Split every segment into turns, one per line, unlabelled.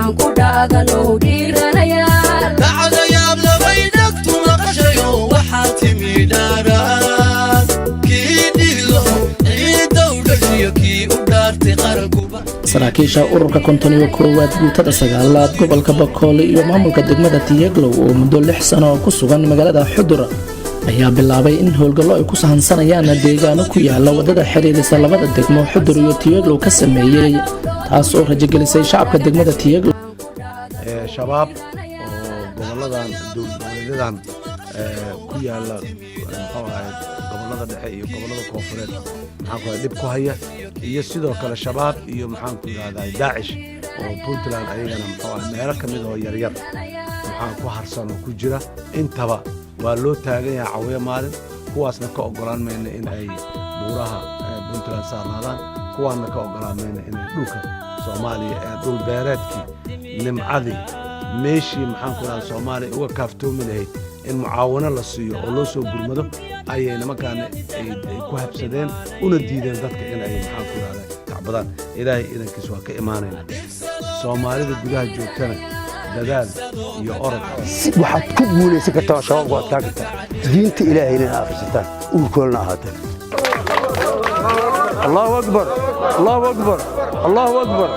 Aan ku dhaadano dhiiranayaal.
Dhacdayaab labay dhagtu maqashayo, waxaa timi dhaaraan kii dhiglo ciiddow dhashiyo kii u dhaartay qarankuba.
Saraakiisha ururka 51aad, guutada 9aad, gobolka Bakool iyo maamulka degmada Tiyeglow oo muddo 6 sano ku sugan magaalada Xudur ayaa bilaabay in howlgallo ay ku sahansanayaan deegaano ku yaala wadada xiriirisa labada degmo, Xudur iyo Tiyeglow, ka sameeyey, taas oo rajogelisay shacabka degmada Tiyeglow.
Shabaab oo goboladan, dowlad goboleedyadan ku yaala, muxuu ahayd, gobolada dhexe iyo gobolada koonfureed, maxaan ku dhib ku haya, iyo sidoo kale Shabaab iyo, maxaan ku yidhahdaa, Daacish oo Puntland ayagana, muxuu ahay, meelo ka mid oo yaryar, maxaa ku harsan oo ku jira, intaba waa loo taagan yahay cawiyo maalin. Kuwaasna ka oggolaan mayna in ay buuraha Puntland saarnaadaan, kuwaanna ka oggolaan mayna inay dhulka Soomaaliya ee dhul beereedkii, nimcadii, meeshii, maxaan ku dhaha, Soomaaliya uga kaaftoomi lahayd in mucaawano la siiyo oo loo soo gurmado ayay nimankaana ay ku habsadeen una diideen dadka in ay, maxaan ku dhahda, tacbadaan. Ilaahay idankiis waa ka imaanayna. Soomaalida gudaha joogtana dadaal iyo orod.
Waxaad ku guulaysan kartaa oo Shabaab ku adkaan kartaa diinta Ilaahayna ina akhrisataan, uurkoolna ahaateen. Allahu akbar, Allahu akbar, Allahu akbar.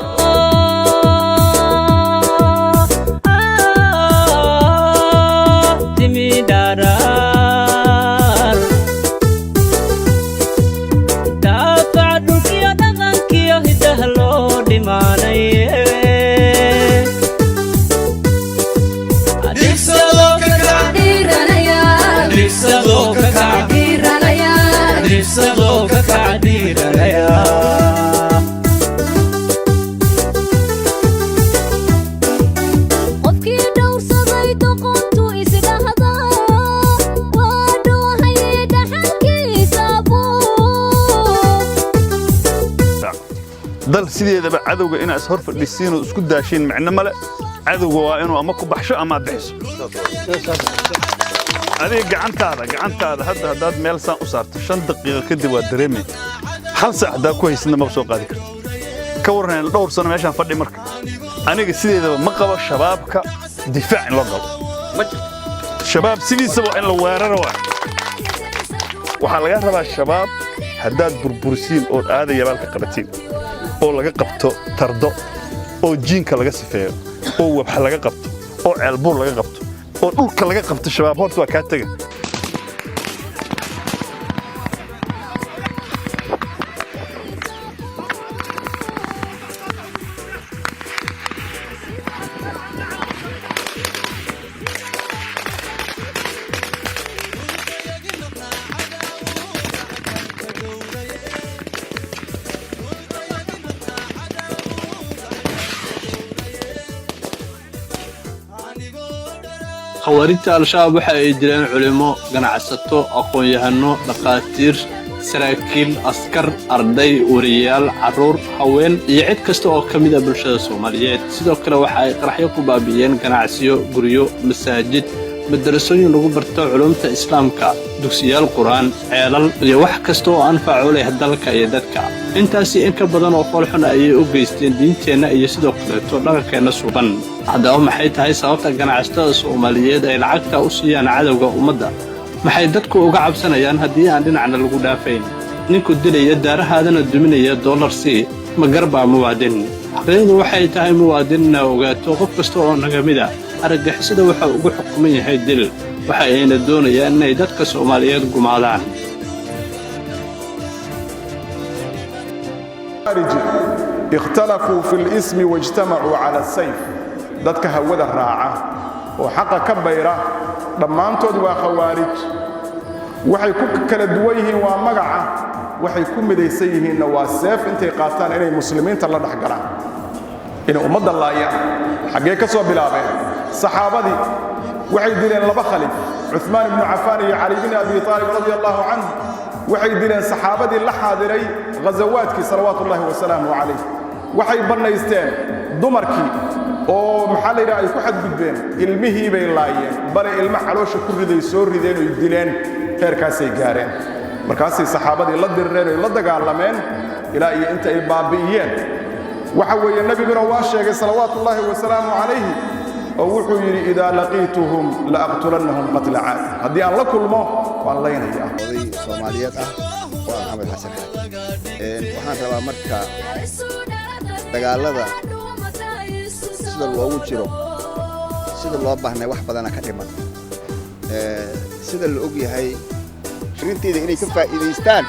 Timidharar daafaca dhulkiyo dhaqankiyo hidaha loo dhimaanaye.
Dhibsadoo ka kac.
Dhiiranayaal.
Dhibsadoo ka kac.
Dhiiranayaal.
Dhibsadoo ka kac, dhiiranaya.
Qofkii dhowrsaday doqontu isdhahda waa dhoohaye dhaxalkiisa buu.
Dal sideedaba cadowga inaa is hor fadhisiinoo isku daashiin micno male. Cadowga waa inuu ama ku baxsho ama aad bixiso adiga gacantaada. Hadda haddaad meel saan u saarto, 5 daqiiqo kadib waa dareemay. Hal saac haddaa ku haysidna maba soo qaadi karto. Ka warran dhowr sano meeshaan fadhi. Marka aniga sideedaba ma qabo Shabaabka difaac in loo galo. Shabaab sidiisaba waa in la weeraro. Waa waxaa laga rabaa Shabaab haddaad burburisiin ood aadaya baalka qabatiin oo laga qabto Tardo oo Jiinka laga sifeeyo oo Wabxa laga qabto oo Ceelbuur laga qabto oo dhulka laga qabto, Shabaab horta waa kaa tega.
Khawaarijta Al-Shabaab waxa ay dileen culimo, ganacsato, aqoon-yahano, dhakhaatiir, saraakiil, askar, arday, wariyayaal, carruur, haween iyo cid kasta oo ka mid ah bulshada Soomaaliyeed. Sidoo kale waxa ay qaraxyo ku baabi'iyeen ganacsiyo, guryo, masaajid, madarasooyin lagu barto culumta Islaamka, dugsiyaal Qur-aan, ceelal iyo wax kasta oo anfac u leh dalka iyo dadka. Intaasi in ka badan oo foolxun ayay u geysteen diinteenna iyo sidoo kaleeto dhaqankeenna suuban. Haddaba maxay tahay sababta ganacsatada Soomaaliyeed ay lacagta u siiyaan cadowga ummadda? Maxay dadku uga cabsanayaan haddii aan dhinacna lagu dhaafayn? Ninku dilaya, daarahaadana duminaya, dollar c ma garbaa muwaadin? Xaqiiqdu waxay tahay, muwaadin, inaa ogaato qof kasta oo naga mid a argagixisada waxa ugu xukuman yahay dil, waxa ayna doonayaan inay dadka Soomaaliyeed gumaadaan.
اختلفوا في الاسم واجتمعوا على السيف. Dadka hawada raaca oo xaqa ka bayra dhammaantood waa Khawaarij. Waxay ku kala duwan yihiin waa magaca, waxay ku midaysan yihiinna waa seef intay qaataan inay Muslimiinta la dhex galaan, inay ummadda laayaan. Xaggee ka soo bilaabeen? Saxaabadii. Waxay dileen laba khaliif, Cuثmaan ibnu Cafaan iyo Cali bni Abi Aalib radia Allahu canhu. Waxay dileen saxaabadii la xaadiray ghasawaadkii, salawaatu ullahi wasalaamu calayh. Waxay bannaysteen dumarkii oo, maxaa la yidhaha, ay ku xadgudbeen. Ilmihii bay laayeen, bale ilmo caloosha ku riday soo rideen oy dileen. Heerkaasay gaareen. Markaasay saxaabadii la dirireen oy la dagaalameen ilaa iyo inta ay baabbi'iyeen. Waxa weeye, nebiguna waa sheegay, salawaatu ullaahi wasalaamu calayhi, oo wuxuu yidhi: "Idaa laqiituhum la aqtulannahum qatla Caad." Haddii aan la kulmo, waan laynayaa.
Oday Soomaaliyeed ah waa Maxamed Xasan Xaad. Waxaan rabaa marka dagaalada sida loogu jiro, sida loo baahnay, wax badana ka dhiman. Sida la og yahay, rinteeda inay ka faa'iidaystaan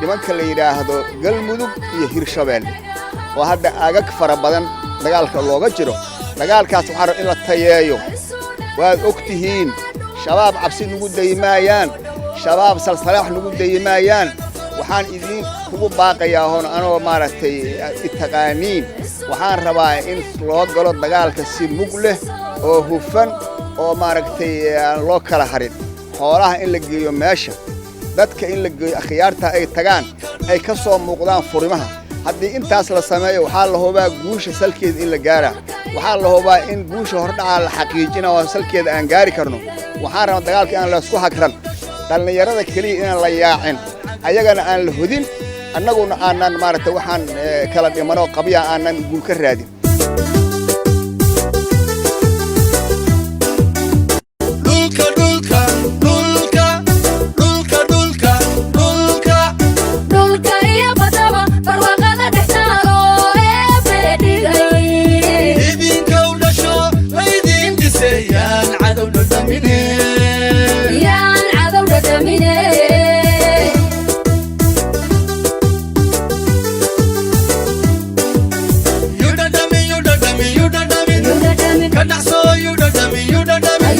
nimanka la yidhaahdo Galmudug iyo Hirshabeelle, oo hadda aagag fara badan dagaalka looga jiro. Dagaalkaas waxaa raba in la tayeeyo. Waad og tihiin, Shabaab cabsi nagu dayi maayaan, Shabaab salsalaax nagu dayi maayaan. Waxaan idiin kugu baaqayaa hoon anoo maaragtay itaqaaniin, waxaan rabaa in loo galo dagaalka si mug leh oo hufan oo maaragtay aan loo kala harin. Xoolaha in la geeyo meesha, dadka in la geeyo, akhyaarta ay tagaan, ay ka soo muuqdaan furimaha. Haddii intaas la sameeyo, waxaa la hubaa guusha salkeeda in la gaaraa. Waxaa la hubaa in guusha hordhacaa la xaqiijina oo salkeeda aan gaari karno. Waxaan rabaa dagaalka inaan laysku hagran, dhallinyarada keliya inaan la yaacin, ayagana aan la hodin, annaguna aanan maaragtay waxaan kala dhimanoo qabya aanan guul ka raadin.
Dhulka, dhulka, dhulka, dhulka, dhulka, dhulka.
Dhulka iyo badaba barwaaqada dhex taalo ee dhigay.
Idinkow dhasho laydin dhisayaan cadow dhadhamine.
Yaan cadow dhadhamine.
Yudhadhami, yudhadhami, yudhadhami, ka dhacso. Yudhadhami, yudhadhami,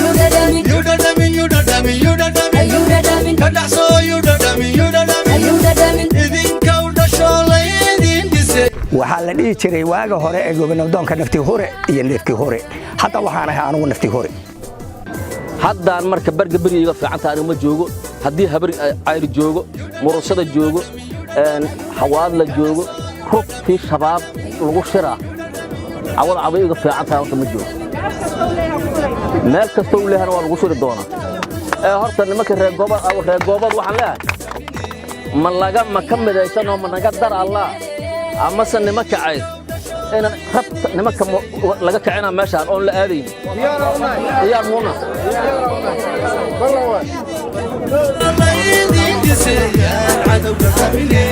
yudhadhami, yudhadhami, yudhadhami, ka dhacso. Yudhadhami, yudhadhami, idinkow dhasho laydin dhisay.
Waxaa la dhihi jiray waaga hore ee gobondoonka naftii hore iyo neefkii hore. Hadda waxaan ahay anugu naftii hore.
Haddaan marka barga beriga fiicanta anigu ma joogo. Haddii Habar Cayr joogo, Murusada joogo, Xawaadla joogo, rugtii Shabaab lagu shiraa cawada caba iga fiican tahay horta ma joogo. Meel kasta u leehana waa lagu shiri doonaa. Ee horta nimanka reer gooba, reer goobad, waxaan leeyahay: ma laga ma ka midaysanoo ma naga dar Allah amase nimanka Cayr inaan rabta nimanka laga kicina meeshaan oon la aadayn diyaar muuna.
Laydin dhisayaan cadow dhadhamine.